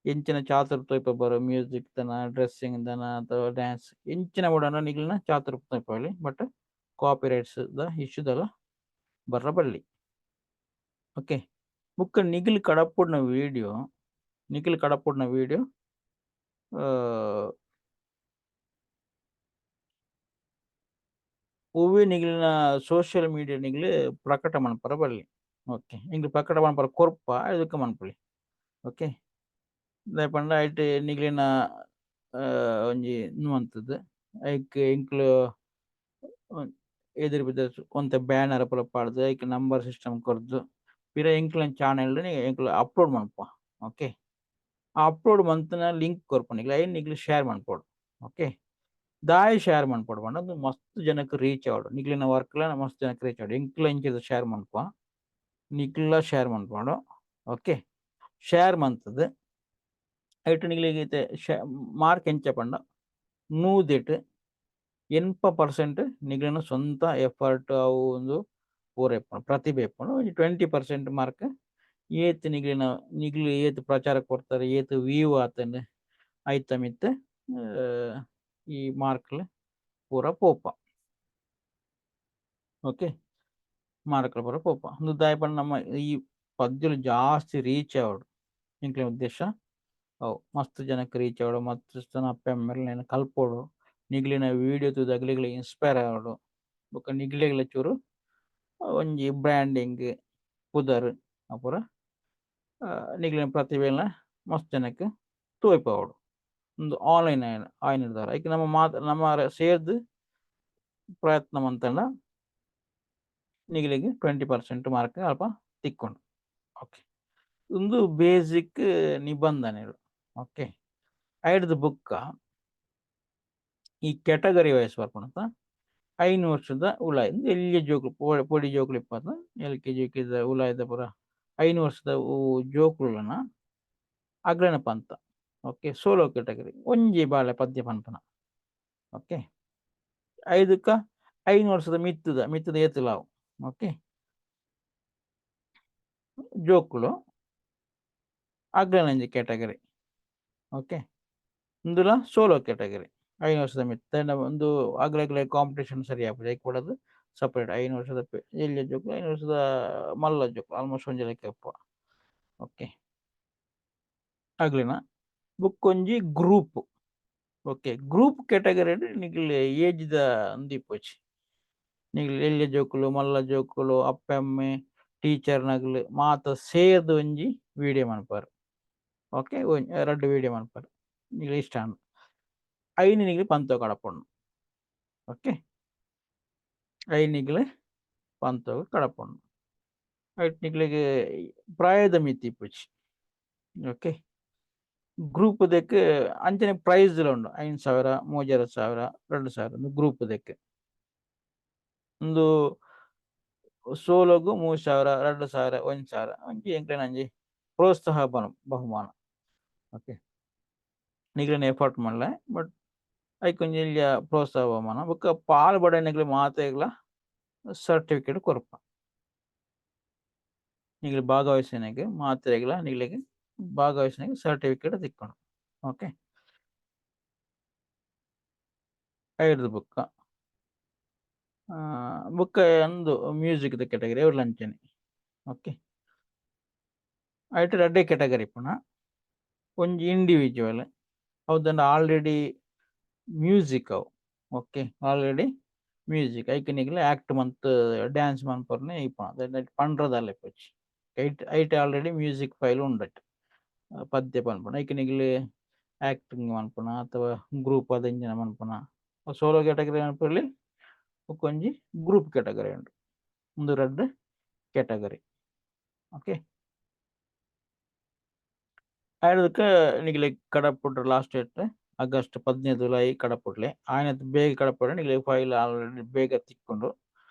ಎಂಚಿನ ಚಾತುರ್ ತೋಯ್ಪ ಬರು ಮ್ಯೂಸಿಕ್ ದನ ಡ್ರೆಸ್ಸಿಂಗ್ ದನ ಅಥವಾ ಡ್ಯಾನ್ಸ್ ಎಂಚಿನ ಬುಡನ ನಿಗ್ಲೆನ ಚಾತುರ್ ತೋಯ್ಪೊಲಿ. ಬಟ್ ಕಾಪಿ ರೈಟ್ಸ್ ದ ಇಶ್ಯೂದಲ ಬರ್ರ ಬಲ್ಲಿ. ಓಕೆ, ಬುಕ್ಕ ನಿಗಿಲ್ ಕಡಪುಡ್ನ ವಿಡಿಯೋ, ನಿಖಿಲ್ ಕಡಪುಡ್ನ ವಿಡಿಯೋ ಒವ್ವೆ ನಿಗ್ಲಿನ ಸೋಷಿಯಲ್ ಮೀಡಿಯಾ ನಿಗ್ಲು ಪ್ರಕಟ ಮನ್ಪರ ಬಲ್ಲಿ. ಓಕೆ, ಎಂಕ್ಲು ಪ್ರಕಟ ಮನ್ಪರ ಕೊರ್ಪ ಇದಕ್ಕೆ ಮನ್ಪೊಲಿ. ಓಕೆ, ದಾಯೆ ಪಂಡ ಐಟ್ ನಿಗ್ಲಿನ ಒಂಜಿ ಉಂದು ಮಂತುದು ಐಕ್ ಎಂಕ್ಲು ಎದುರು ಬಿದ್ದ ಒಂತೆ ಬ್ಯಾನರ್ ಪೂರ ಪಾಡ್ದ್ ಐಕ್ ನಂಬರ್ ಸಿಸ್ಟಮ್ ಕೊರ್ದು ಪಿರ ಎಂಕ್ಲೆನ ಚಾನೆಲ್ ಎಂಕ್ಲು ಅಪ್ಲೋಡ್ ಮನ್ಪುವ. ಓಕೆ, ಅಪ್ಲೋಡ್ ಮಂತುನ ಲಿಂಕ್ ಕೊರ್ಪ ನಿಕ್ಲೆ, ಐನ್ ನಿಕ್ಲು ಶೇರ್ ಮನ್ಪೊಡು. ಓಕೆ, ದಾಯೆ ಶೇರ್ ಮನ್ಪೊಡು ಪಂಡ ಉಂದು ಮಸ್ತ್ ಜನಕ್ ರೀಚ್ ಆವೊಡು, ನಿಕ್ಲೆನ ವರ್ಕ್ ಲ ಮಸ್ತ್ ಜನಕ್ ರೀಚ್ ಆವೊಡು. ಎಂಕ್ಲ ಇಂಚಿದ ಶೇರ್ ಮನ್ಪುವ, ನಿಕ್ಲ ಶೇರ್ ಮನ್ಪೊಡು. ಓಕೆ, ಶೇರ್ ಮಂತುದು ಐಟ್ ನಿಕ್ಲೆಗ್ ಇತ್ತೆ ಮಾರ್ಕ್ ಎಂಚ ಪಂಡ ನೂದೆಟ್ 80% ನಿಕ್ಲೆನ ಸ್ವಂತ ಎಫರ್ಟ್ ಅವು ಒಂದು ಪೂರ ಇಪ್ಪುಂಡು, ಪ್ರತಿಭೆ ಇಪ್ಪುಂಡು. ಒಂಜಿ 20% ಮಾರ್ಕ್ ಏತ್ ನಿಕ್ಲೆನ ನಿಕ್ಲು ಏತ್ ಪ್ರಚಾರ ಕೊರ್ತಾರೆ, ಏತ್ ವ್ಯೂ ಆತುಂಡು ಐತ ಮಿತ್ತ್ ಈ ಮಾರ್ಕ್ಲು ಪೂರ ಪೋಪ. ಓಕೆ, ಮಾರ್ಕ್ಲು ಪೂರ ಪೋಪ. ಉಂದು ದಾಯೆ ಪಂಡ ನಮ್ಮ ಈ ಪದ್ಯಲು ಜಾಸ್ತಿ ರೀಚ್ ಆವೊಡು ಎಂಕ್ಲೆನ ಉದ್ದೇಶ ಅವು ಮಸ್ತ್ ಜನಕ್ ರೀಚ್ ಆವೊಡು, ಮಸ್ತ್ ಜನ ಅಪ್ಪೆ ಅಮ್ಮೆರ್ನ ಕಲ್ಪೊಡು, ನಿಕ್ಲೆನ ವೀಡಿಯೋ ತೂದು ಅಕ್ಲೆಗ್ಲ ಇನ್ಸ್ಪೈರ್ ಆವೊಡು. ಬೊಕ ನಿಕ್ಲೆಗ್ಲ ಚೂರು ಒಂಜಿ ಬ್ರ್ಯಾಂಡಿಂಗ್ ಪುದರ್ ಅವು ಪೂರ ನಿಕ್ಲೆನ ಪ್ರತಿಭೆಲ ಮಸ್ತ್ ಜನಕ್ ತೋಯ್ಪಾವೊಡು. ಉಂದು ಆನ್ಲೈನ್ ಆಯಿನ ಐಕ್ ನಮ್ಮ ಮಾತ ನಮ್ಮ ಸೇರ್ದ್ ಪ್ರಯತ್ನ ಮಂತುಂಡ ನಿಕ್ಲೆಗ್ 20% ಮಾರ್ಕ್ ಅಲ್ಪ ತಿಕ್ಕುಂಡು. ಓಕೆ, ಉಂದು ಬೇಸಿಕ್ ನಿಬಂಧನೆಲು. ಓಕೆ, ಐಡ್ದ್ ಬೊಕ್ಕ ಈ ಕ್ಯಾಟಗರಿ ವೈಸ್ ಬರ್ಪುಂಡತ 5 ವರ್ಷದ ಉಲಾಯಿ ಎಲ್ಯ ಜೋಕುಲು ಪೊಡಿ ಜೋಕುಲು ಇಪ್ಪತ್ತ ಎಲ್ ಕೆ ಜಿ ಯು ಉಲಾಯಿದ ಪೂರ 5 ವರ್ಷದ ಜೋಕುಲುನ ಅಗ್ಲನ ಪಂತ. ಓಕೆ, ಸೋಲೋ ಕ್ಯಾಟಗರಿ ಒಂಜಿ ಬಾಲೆ ಪದ್ಯ ಪನ್ಪುನ. ಓಕೆ, ಐದಕ್ಕ 5 ವರ್ಷದ ಮಿತ್ತದ ಮಿತ್ತದ ಏತುಲ ಅವು. ಓಕೆ, ಜೋಕುಲು ಅಗ್ಲನ ಒಂಜಿ ಕ್ಯಾಟಗರಿ. ಓಕೆ, ಉಂದುಲ ಸೋಲೋ ಕ್ಯಾಟಗರಿ 5 ವರ್ಷದ ಮಿತ್ತ ಒಂದು ಅಗ್ಲಗ್ಲೆ ಕಾಂಪಿಟೇಷನ್ ಸರಿ ಆಪುಜಿ ಐಕ್ ಬೋಡಾದ್ ಸಪರೇಟ್ 5 ವರ್ಷದ ಎಲ್ಯ ಜೋಕುಲು 5 ವರ್ಷದ ಮಲ್ಲ ಜೋಕುಲು ಆಲ್ಮೋಸ್ಟ್ ಒಂಜಿ ಲೆಕ್ಕ ಇಪ್ಪುವ. ಓಕೆ, ಅಗ್ಲಿನ ಬೊಕ್ಕೊಂಜಿ ಗ್ರೂಪ್. ಓಕೆ, ಗ್ರೂಪ್ ಕ್ಯಾಟಗರಿ ನಿಕ್ಲೆ ಏಜ್ ದ ಉಂದು ಇಪ್ಪೊಚಿ, ನಿಕ್ಲೆ ಎಲ್ಯ ಜೋಕುಲು ಮಲ್ಲ ಜೋಕುಲು ಅಪ್ಪೆ ಅಮ್ಮೆ ಟೀಚರ್ ನಕುಲು ಮಾತ ಸೇರ್ದ್ ಒಂಜಿ ವೀಡಿಯೋ ಮನ್ಪುವೆರ್. ಓಕೆ, ರಡ್ಡ್ ವೀಡಿಯೋ ಮನ್ಪುವೆರ್ ನಿಕ್ಲೆ ಇಷ್ಟ ಆಂಡ ಐನ್ ನಿಕ್ಲೆ ಪಂತೊ ಕಡಪುಂಡು. ಓಕೆ, ಐನ್ ನಿಕ್ಲೆ ಪಂತೊಗು ಕಡಪುಂಡು. ಐಟ್ ನಿಕ್ಲೆಗ್ ಪ್ರಾಯದ ಮಿತಿ ಇಪ್ಪುಜಿ. ಓಕೆ, ಗ್ರೂಪ್ ದೆಕ್ ಅಂಚನೆ ಪ್ರೈಸ್ ಲ ಉಂಡು 5,000 3,500 2,000 ಗ್ರೂಪ್ ದೆಕ್. ಉಂದು ಸೋಲೋಗು 3000, 2000, 1000 ಒಂಜಿ ಎಂಕ್ಲೆನ ಒಂಜಿ ಪ್ರೋತ್ಸಾಹ ಬಹುಮಾನ. ಓಕೆ, ನಿಕ್ಲೆನ ಎಫರ್ಟ್ ಮಲ್ಲೆ ಬಟ್ ಐಕ್ ಒಂಜಿ ಎಲ್ಯ ಪ್ರೋತ್ಸಾಹ ಬಹುಮಾನ. ಬೊಕ್ಕ ಪಾಲ್ ಪಡೆಯಿನಕ್ಲೆ ಮಾತೆಗ್ಲ ಸರ್ಟಿಫಿಕೇಟ್ ಕೊರ್ಪ. ನಿಕ್ಲೆ ಭಾಗವಹಿಸಿನಕ್ ಮಾತೆರೆಗ್ಲ ನಿಕ್ಲೆಗ್ ಭಾಗವಹಿಸಿನಕ್ ಸರ್ಟಿಫಿಕೇಟ್ ತಿಕ್ಕುಂಡು. ಓಕೆ, ಐಡ್ದ್ ಬೊಕ್ಕ ಬೊಕ್ಕ ಉಂದು ಮ್ಯೂಸಿಕ್ ದ ಕ್ಯಾಟಗರಿ ಅವ್ಲ ಅಂಚನೆ. ಓಕೆ, ಐಟ್ ರಡ್ಡೆ ಕ್ಯಾಟಗರಿ ಇಪ್ಪುನ. ಒಂಜಿ ಇಂಡಿವಿಜುವಲ್, ಅವು ಆಲ್ರೆಡಿ ಮ್ಯೂಸಿಕ್ ಅವು. ಓಕೆ, ಆಲ್ರೆಡಿ ಮ್ಯೂಸಿಕ್ ಐಕ್ ನಿಕ್ಲೆ ಆಕ್ಟ್ ಮಂತ್ ಡ್ಯಾನ್ಸ್ ಮನ್ಪುನ ಇಪ್ಪುನ ಪಂಡ್ರದಲ್ಲ ಇಪ್ಪೊಚಿ. ಐಟ್ ಐಟ್ ಆಲ್ರೆಡಿ ಮ್ಯೂಸಿಕ್ ಫೈಲ್ ಉಂಡು, ಪದ್ಯ ಪನ್ಪುನ. ಐಕ್ ನಿಕ್ಲೆ ಆಕ್ಟಿಂಗ್ ಮನ್ಪುನ ಅಥವಾ ಗ್ರೂಪ್ ಆದ್ ಎಂಚಿನ ಮನ್ಪುನ. ಸೋಲೋ ಕ್ಯಾಟಗರಿ ಮನ್ಪೊಲಿ, ಬೊಕ್ಕ ಒಂಜಿ ಗ್ರೂಪ್ ಕ್ಯಾಟಗರಿ ಉಂಡು. ಉಂದು ರಡ್ಡ್ ಕ್ಯಾಟಗರಿ. ಓಕೆ, ಐಡ್ದಕ್ಕ ನಿಕ್ಲೆ ಕಡಪುಡ್ರೆ ಲಾಸ್ಟ್ ಡೇಟ್ ಆಗಸ್ಟ್ 15 ಜುಲೈ ಕಡಪುಡ್ಲೆ. ಆಯಿನತ್ ಬೇಗ ಕಡಪುಡ್ರೆ ನಿಕ್ಲೆ ಫೈಲ್ ಆಲ್ರೆಡಿ ಬೇಗ ತಿಕ್ಕುಂಡು,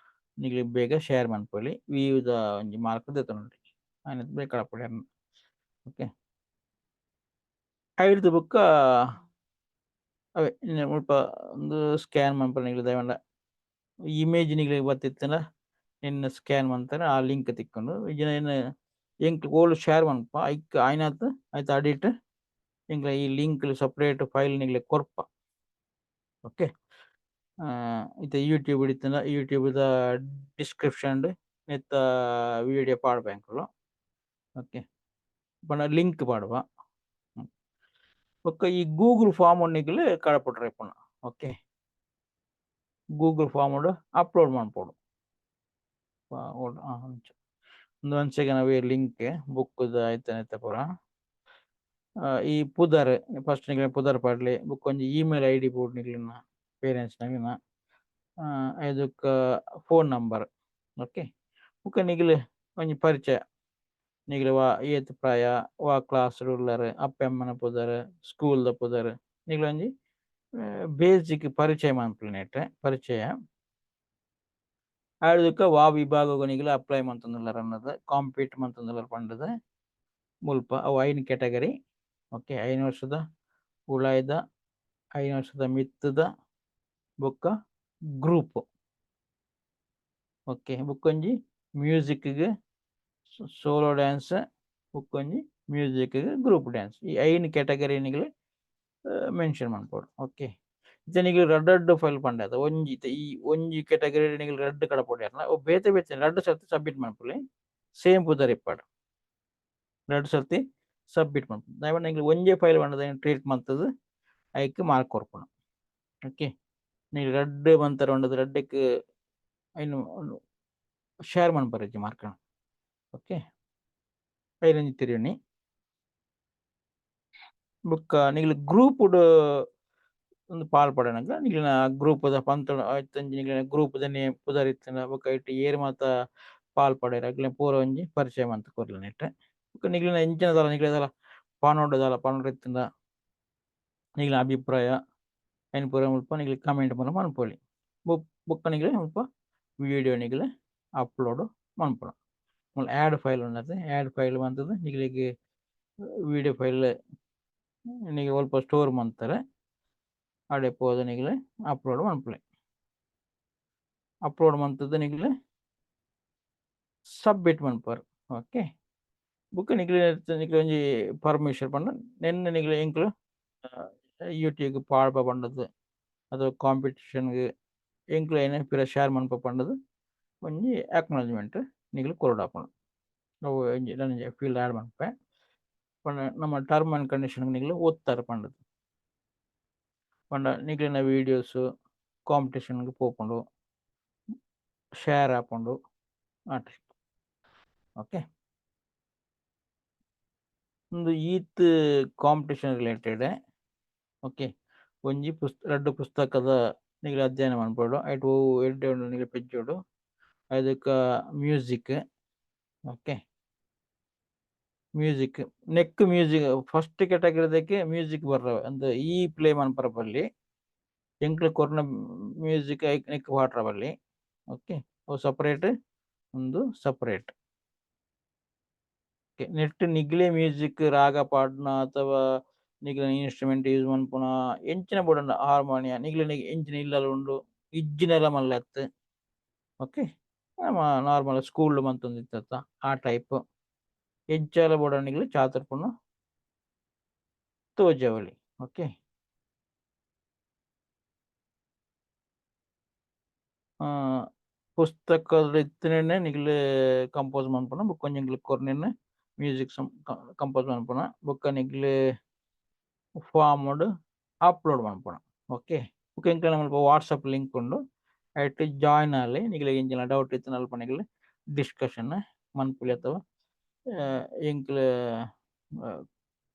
ನಿಕ್ಲೆ ಬೇಗ ಶೇರ್ ಮನ್ಪೊಲಿ, ವಿವಿಧ ಒಂಜಿ ಮಾರ್ಕ್ ದೆತೊನೊಲಿ. ಆಯಿನತ್ ಬೇಗ ಕಡಪುಡ್ಲೆ. ಓಕೆ, ಐಡ್ದ್ ಬೊಕ್ಕ ಅವೇ ಮುಲ್ಪ ಉಂದು ಸ್ಕ್ಯಾನ್ ಮನ್ಪುನ ನಿಕ್ಲೆ ದಯಮಂಡ ಇಮೇಜ್ ನಿಕ್ಲೆಗ್ ಬತ್ತಿತ್ತಂಡ ನೆನ್ ಸ್ಕ್ಯಾನ್ ಮನ್ಪುನ ಆ ಲಿಂಕ್ ತಿಕ್ಕುಂಡು. ಇಜ್ಜಿಂಡ ಏನ್ ಎಂಕ್ ಓಲು ಶೇರ್ ಮನ್ಪ ಐಕ್ ಆಯಿನಾತ್ ಐತ ಅಡಿಟ್ ಎಂಕ್ಲೆ ಈ ಲಿಂಕ್ ಸಪರೇಟ್ ಫೈಲ್ ನಿಕ್ಲೆಗ್ ಕೊರ್ಪ. ಓಕೆ, ಇತ್ತೆ ಯೂಟ್ಯೂಬ್ ಇತ್ತಿಂಡ ಯೂಟ್ಯೂಬ್ ದ ಡಿಸ್ಕ್ರಿಪ್ಷನ್ ನೆತ್ತ ವಿಡಿಯೋ ಪಾಡ್ಪ ಎಂಕುಲು. ಓಕೆ, ಪಂಡ ಲಿಂಕ್ ಪಾಡುವ. ಬೊಕ್ಕ ಈ ಗೂಗಲ್ ಫಾರ್ಮ್ ನಿಕ್ಲೆ ಕಡಪುಡ್ರೆ ಇಪ್ಪುನ. ಓಕೆ, ಗೂಗಲ್ ಫಾರ್ಮ್ ಅಪ್ಲೋಡ್ ಮನ್ಪೊಡು. ಉಂದು ಒಂಜಿ ಸೆಕೆಂಡ್ ಅವೇ ಲಿಂಕ್ ಬುಕ್ ದ ಐತ ಪೂರ. ಈ ಪುದರ್ ಫಸ್ಟ್ ನಿಕ್ಲೆ ಪುದರ್ ಪಾಡ್ಲೆ, ಬೊಕ್ಕ ಒಂಜಿ ಇಮೇಲ್ ಐಡಿ ಬೋಡು ನಿಕ್ಲೆನ ಪೇರೆಂಟ್ಸ್ ನಕ್ಲೆನ, ಐದಕ್ಕ ಫೋನ್ ನಂಬರ್. ಓಕೆ, ಬೊಕ್ಕ ನಿಕ್ಲೆ ಒಂಜಿ ಪರಿಚಯ, ನಿಕ್ಲೆ ವಾ ಏತ್ ಪ್ರಾಯ, ವಾ ಕ್ಲಾಸ್ ಉಲ್ಲರ್, ಅಪ್ಪೆ ಅಮ್ಮನ ಪುದರ್, ಸ್ಕೂಲ್ ದ ಪುದರ್, ನಿಕ್ಲೆ ಒಂಜಿ ಬೇಸಿಕ್ ಪರಿಚಯ ಮನ್ಪುನೆಟ್ ಪರಿಚಯ. ಐಡ್ದಕ್ಕ ವಾ ವಿಭಾಗಗ್ ನಿಕ್ಲೆ ಅಪ್ಲೈ ಮಂತೊಂದುಲ್ಲರ್ ಅನ್ನೋದು, ಕಾಂಪೀಟ್ ಮಂತೊಂದುಲ್ಲರ್ ಪಂಡುದು ಮುಲ್ಪ ಅವು 5 ಕ್ಯಾಟಗರಿ. ಓಕೆ, 5 ವರ್ಷದ ಉಳಾಯ್ದ, 5 ವರ್ಷದ ಮಿತ್ತದ, ಬೊಕ್ಕ ಗ್ರೂಪ್. ಓಕೆ, ಬೊಕ್ಕೊಂಜಿ ಮ್ಯೂಸಿಕ್ ಸೋಲೋ ಡ್ಯಾನ್ಸ್, ಬೊಕ್ಕೊಂಜಿ ಮ್ಯೂಸಿಕ್ ಗ್ರೂಪ್ ಡ್ಯಾನ್ಸ್. ಈ 5 ಕ್ಯಾಟಗರಿ ನಿಕ್ಲೆ ಮೆನ್ಷನ್ ಮನ್ಪೊಡು. ಓಕೆ, ಇತ್ತೆ ನಿಕ್ಲೆ ರಡ್ಡ್ ರಡ್ಡ್ ಫೈಲ್ ಪಂಡ ಒಂಜಿ ಈ ಒಂಜಿ ಕ್ಯಾಟಗರಿ ನಿಕ್ಲೆ ರಡ್ಡ್ ಕಡಪುಡ್ಯಾರ್ನ ಅವು ಬೇತೆ ಬೇತೆ ರಡ್ಡ್ ಸರ್ತಿ ಸಬ್ಮಿಟ್ ಮನ್ಪೊಲಿ. ಸೇಮ್ ಪುದರ್ ಇಪ್ಪಡ್, ರಡ್ಡ್ ಸರ್ತಿ ಸಬ್ಮಿಟ್ ಮನ್ಪೊಡು. ದಾಯೆ ಪಂಡ ನಿಕ್ಲೆ ಒಂಜೇ ಫೈಲ್ ಪಂಡದ ಟ್ರೀಟ್ ಮಂತುದು ಐಕ್ ಮಾರ್ಕ್ ಕೊರ್ಪುನು. ಓಕೆ, ನಿಕ್ಲೆ ರಡ್ಡ್ ಮಂತರ ಪಂಡದ್ ರಡ್ಡೆಕ್ ಐನ್ ಶೇರ್ ಮನ್ಪರೆಜ್ಜಿ ಮಾರ್ಕ್. ಓಕೆ, ಐನೊಂಜಿ ತೆರಿಯೊನಿ. ಬೊಕ್ಕ ನಿಕ್ಲೆ ಗ್ರೂಪ್ ಉಂದು ಪಾಲ್ ಪಡೆನಗ ನಿಕ್ಲೆನ ಗ್ರೂಪ್ ದ ಪಂತ ಐತೊಂಜಿ ನಿಕ್ಲೆನ ಗ್ರೂಪ್ ದ ನೇಮ್ ಪುದರ್ ಇತ್ತ್ಂಡ ಬೊಕ್ಕ ಐಟ್ ಏರ್ ಮಾತ ಪಾಲ್ ಪಡೆಯೆರ್ ಅಕ್ಲೆನ ಪೂರ ಒಂಜಿ ಪರಿಚಯ ಮಂತ್ ಕೊರ್ಲೆ ನೆಟ್ಟ್. ಬೊಕ್ಕ ನಿಕ್ಲೆನ ಎಂಚಿನ ದಾಲ ನಿಕ್ಲೆ ದಾಲ ಪನೊಡು ದಾಲ ಪನೊಡು ಇತ್ತ್ಂಡ ನಿಕ್ಲೆನ ಅಭಿಪ್ರಾಯ ಐನ್ ಪೂರ ಮುಲ್ಪ ನಿಕ್ಲೆ ಕಮೆಂಟ್ ಪೂರ ಮನ್ಪೊಲಿ. ಬೊಕ್ಕ ನಿಕ್ಲೆ ಮುಲ್ಪ ವಿಡಿಯೋ ನಿಕ್ಲೆ ಅಪ್ಲೋಡ್ ಮನ್ಪೊಡು. ಮೂಲು ಆಡ್ ಫೈಲ್ ಉಂಡತೆ, ಆಡ್ ಫೈಲ್ ಮಂತುದು ನಿಕ್ಲೆಗ್ ವಿಡಿಯೋ ಫೈಲ್ ನಿಕ್ಲೆ ಒಲ್ಪ ಸ್ಟೋರ್ ಮಂತರೆ ಅಡೆ ಪೋದು ನಿಕ್ಲೆ ಅಪ್ಲೋಡ್ ಮನ್ಪುಲೆ. ಅಪ್ಲೋಡ್ ಮಂತುದು ನಿಕ್ಲೆ ಸಬ್ಮಿಟ್ ಮನ್ಪುವರ್. ಓಕೆ, ಬೊಕ್ಕ ನಿಕ್ಲೆ ನಿಕ್ಲೆ ಒಂಜಿ ಪರ್ಮಿಷನ್ ಪಂಡ ನೆನ್ನೆ ನಿಕ್ಲೆ ಎಂಕುಲು ಯೂಟ್ಯೂಬ್ ಪಾಡ್ಪ ಪಂಡದು ಅಥವಾ ಕಾಂಪಿಟಿಷನ್ ಗ್ ಎಂಕ್ಲು ಐನ್ ಪಿರ ಶೇರ್ ಮನ್ಪ ಪಂಡದು ಒಂಜಿ ಅಕ್ನಾಲೆಡ್ಜ್ಮೆಂಟ್ ನಿಕ್ಲೆ ಕೊರೊಡಾಪುಂಡು. ಅವು ಒಂಜಿ ನನೊಂಜಿ ಫೀಲ್ಡ್ ಆಡ್ ಮನ್ಪೆ ಪಂಡ ನಮ್ಮ ಟರ್ಮ್ ಅಂಡ್ ಕಂಡೀಷನ್ ನಿಕ್ಲೆ ಒತ್ತಾರೆ ಪಂಡದು. ಪಂಡ ನಿಕ್ಲೆನ ವೀಡಿಯೋಸ್ ಕಾಂಪಿಟಿಷನ್ ಗ್ ಪೋಪುಂಡು, ಶೇರ್ ಆಪುಂಡು ಆತೆ. ಓಕೆ, ಉಂದು ಈತ್ ಕಾಂಪಿಟಿಷನ್ ರಿಲೇಟೆಡ್. ಓಕೆ, ಒಂಜಿ ರಡ್ಡ್ ಪುಸ್ತಕದ ನಿಕ್ಲೆ ಅಧ್ಯಯನ ಮನ್ಪೊಡು. ಐಟ್ ಒವು ಎಡ್ಡೆ ಉಂಡು ನಿಕ್ಲೆ ಪೆಜ್ಜೊಡು. ಐದಕ್ಕ ಮ್ಯೂಸಿಕ್. ಓಕೆ, ಮ್ಯೂಸಿಕ್ ನೆಕ್ಕ್ ಮ್ಯೂಸಿಕ್ ಫಸ್ಟ್ ಕ್ಯಾಟಗರಿದಕ್ಕೆ ಮ್ಯೂಸಿಕ್ ಬರ್ರ ಅಂದ್ ಈ ಪ್ಲೇ ಮನ್ಪರ ಬಲ್ಲಿ, ಎಂಕ್ಲೆ ಕೊರ್ನ ಮ್ಯೂಸಿಕ್ ಐಕ್ ನೆಕ್ ಪಾಡ್ರ ಬಲ್ಲಿ. ಓಕೆ, ಅವು ಸಪರೇಟ್, ಉಂದು ಸಪರೇಟ್. ಓಕೆ, ನೆಟ್ ನಿಗ್ಲೆ ಮ್ಯೂಸಿಕ್ ರಾಗ ಪಾಡ್ನ ಅಥವಾ ನಿಗ್ಲೆ ಇನ್ಸ್ಟ್ರೂಮೆಂಟ್ ಯೂಸ್ ಮನ್ಪುನ ಎಂಚಿನ ಬೋಡಂಡ, ಹಾರ್ಮೋನಿಯ ನಿಗ್ಲೆ ಎಂಚಿನ ಇಲ್ಲಲ್ ಉಂಡು ಇಜ್ಜಿನೆಲ ಮಲ್ಲೆತ್. ಓಕೆ, ನಮ್ಮ ನಾರ್ಮಲ್ ಸ್ಕೂಲ್ ಮಂತೊಂದಿತ್ತತ್ತ ಆ ಟೈಪ್ ಎಂಚಾಲ ಬೋಡಂಡ ನಿಗ್ಲೆ ಚಾತುರ್ಪುನು ತೋಜವಳಿ. ಓಕೆ, ಪುಸ್ತಕದ ಇತ್ತಿನೆನೆ ನಿಗ್ಲೆ ಕಂಪೋಸ್ ಮನ್ಪುನ ಬೊಕ್ಕ ಒಂಜಿ ಎಂಕ್ಲೆ ಕೊರ್ನೆನ್ ಮ್ಯೂಸಿಕ್ ಕಂಪೋಸ್ ಮನ್ಪುನ ಬೊಕ್ಕ ನಿಗ್ಲೆ ಫಾರ್ಮ್ ಅಪ್ಲೋಡ್ ಮನ್ಪುನ. ಓಕೆ, ಬೊಕ್ಕ ಎಂಕ್ಲೆನ ಮುಲ್ಪ ವಾಟ್ಸಪ್ ಲಿಂಕ್ ಉಂಡು, ಐಟ್ ಜಾಯಿನ್ ಆಲೆ. ನಿಗ್ಲೆಗ್ ಎಂಚಿನ ಡೌಟ್ ಇತ್ತ್ಂಡ ಅಲ್ಪ ನಿಗ್ಲೆ ಡಿಸ್ಕಷನ್ ಮನ್ಪುಲೆ ಅಥವಾ ಎಂಕ್ಲೆ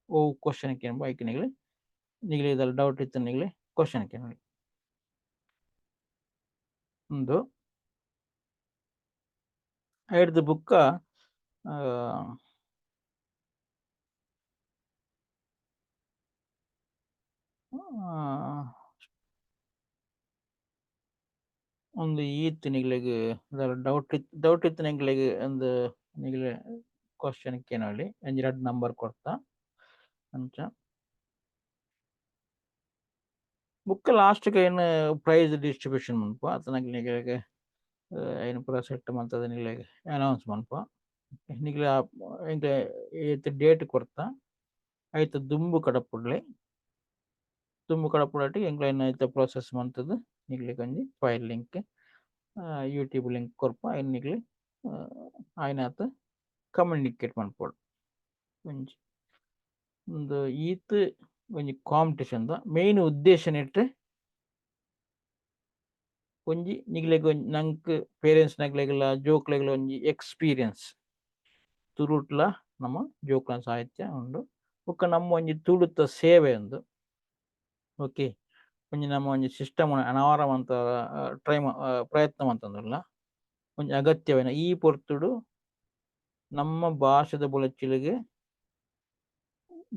ಒವು ಕ್ವಶನ್ ಕೇನ್ಪ ಐಕ್ ನಿಗ್ಲೆ ನಿಗ್ಲೆ ದಾಲ ಡೌಟ್ ಇತ್ತ್ಂಡ ನಿಗ್ಲೆ ಕ್ವಶನ್ ಕೇನೊಲಿ. ಉಂದು ಐಡ್ದ್ ಬುಕ್ಕ ಉಂದು ಈತ್ ನಿಗ್ಲೆಗ್ ದಾಲ ಡೌಟ್ ಡೌಟ್ ಇತ್ತ್ಂಡ ಎಂಕ್ಲೆಗ್ ಉಂದು ನಿಗ್ಲೆ ಕ್ವಶನ್ ಕೇನೊಲಿ, ಒಂಜಿ ರಡ್ಡ್ ನಂಬರ್ ಕೊರ್ತ ಅಂಚ. ಬುಕ್ಕ ಲಾಸ್ಟ್ ಗ್ ಐನ್ ಪ್ರೈಸ್ ಡಿಸ್ಟ್ರಿಬ್ಯೂಷನ್ ಮನ್ಪುವ ಅತ್ತ್ಂಡ ನಿಗ್ಲೆಗ್ ಐನ್ ಪೂರ ಸೆಟ್ ಮಲ್ತುದು ನಿಗ್ಲೆಗ್ ಅನೌನ್ಸ್ ಮನ್ಪುವ. ನಿಗ್ಲೆ ಎಂಕ್ಲೆ ಏತ್ ಡೇಟ್ ಕೊರ್ತ ಐತ ದುಂಬು ಕಡಪುಡ್ಲೆ, ದುಂಬು ಕಡಪುಡಾಟಿ ಎಂಕ್ಲೆನ ಐತ ಪ್ರೊಸೆಸ್ ಮಲ್ತುದು ನಿಗ್ಲೆಗ್ ಒಂಜಿ ಫೈಲ್ ಲಿಂಕ್ ಯೂಟ್ಯೂಬ್ ಲಿಂಕ್ ಕೊರ್ಪ, ಐನ್ ನಿಗ್ಲೆ ಆಯಿನಾತ್ ಕಮ್ಯುನಿಕೇಟ್ ಮನ್ಪೊಡು. ಒಂಜಿ ಉಂದು ಈತ್ ಒಂಜಿ ಕಾಂಪಿಟಿಷನ್ ದ ಮೇನ್ ಉದ್ದೇಶ ನೆಟ್ ಒಂಜಿ ನಿಗ್ಲೆಗ್ ಒಂಜಿ ನಂಕ್ ಪೇರೆಂಟ್ಸ್ ನಕ್ಲೆಗ್ಲ ಜೋಕ್ಲೆಗ್ಲ ಒಂಜಿ ಎಕ್ಸ್ಪೀರಿಯನ್ಸ್ ತುಳುಟ್ಲ ನಮ್ಮ ಜೋಕ್ಲೆನ ಸಾಹಿತ್ಯ ಉಂಡು ಬೊಕ್ಕ ನಮ್ಮ ಒಂಜಿ ತುಳುತ ಸೇವೆ ಉಂದು. ಓಕೆ, ಒಂಜಿ ನಮ್ಮ ಒಂಜಿ ಸಿಸ್ಟಮ್ ಅನಾವರ ಮಂತ ಟ್ರೈ ಪ್ರಯತ್ನ ಮಂತೊಂದುಲ್ಲ. ಒಂಜಿ ಅಗತ್ಯವಾಯಿನ ಈ ಪೊರ್ತುಡು ನಮ್ಮ ಭಾಷೆದ ಬುಲೆಚ್ಚಿಲಿಗೆ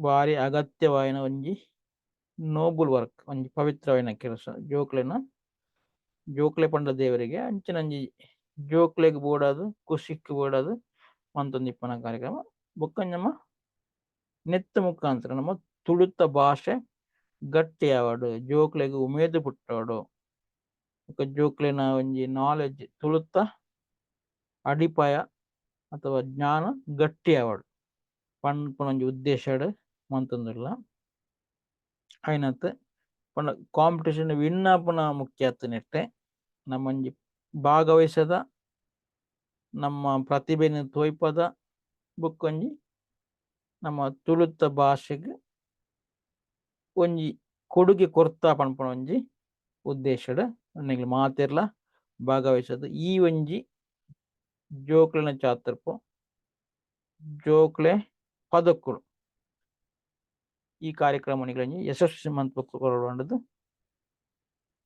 ಬಾರಿ ಅಗತ್ಯವಾಯಿನ ಒಂಜಿ ನೋಬಲ್ ವರ್ಕ್, ಒಂಜಿ ಪವಿತ್ರವಾಯಿನ ಕೆಲಸ. ಜೋಕ್ಲೆನ ಜೋಕ್ಲೆ ಪಂಡ ದೇವರಿಗೆ ಅಂಚಿನಂಜಿ ಜೋಕ್ಲೆಗ್ ಬೋಡಾದ್ ಖುಷಿಕ್ ಬೋಡಾದ್ ಮಂತೊಂದಿಪ್ಪುನ ಕಾರ್ಯಕ್ರಮ. ಬೊಕ್ಕ ನಮ್ಮ ನೆತ್ತ ಮುಖಾಂತರ ನಮ್ಮ ತುಳುತ ಭಾಷೆ ಗಟ್ಟಿ ಆವಡ್, ಜೋಕ್ಲೆಗ್ ಉಮೇದ್ ಪುಟ್ಟೋಡು, ಬೊಕ್ಕ ಜೋಕ್ಲೆನ ಒಂಜಿ ನಾಲೆಜ್ ತುಳುತ ಅಡಿಪಾಯ ಅಥವಾ ಜ್ಞಾನ ಗಟ್ಟಿ ಆವಡ್ ಪನ್ಪುನ ಒಂಜಿ ಉದ್ದೇಶಡ್ ಮಂತೊಂದುಲ್ಲ. ಆಯಿನತ್ ಪಂಡ ಕಾಂಪಿಟಿಷನ್ ವಿನ್ ಆಪುನ ಮುಖ್ಯ ಅತ್ತ್ ನೆಟ್ಟೆ ನಮ್ಮೊಂಜಿ ಭಾಗವಹಿಸದ ನಮ್ಮ ಪ್ರತಿಭೆನ್ ತೋಯ್ಪದ ಬೊಕ್ಕೊಂಜಿ ನಮ್ಮ ತುಳುತ ಭಾಷೆಗ್ ಒಂಜಿ ಕೊಡುಗೆ ಕೊರ್ತ ಪನ್ಪುನ ಒಂಜಿ ಉದ್ದೇಶಡ್ ನಿಕ್ಲ್ ಮಾತೆರ್ಲ ಭಾಗವಹಿಸದ್ ಈ ಒಂಜಿ ಜೋಕ್ಲೆನ ಚಾತುರ್ಪು ಜೋಕ್ಲೆ ಪದೊಕ್ಕುಲು ಈ ಕಾರ್ಯಕ್ರಮ ನಿಕ್ಲೆಗ್ ಯಶಸ್ವಿ ಮನ್ಪು ಕೊರೊಡು ಪಂಡುದು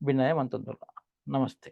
ವಿನಯ ಮಂತೊಂದುಲ್ಲ. ನಮಸ್ತೆ.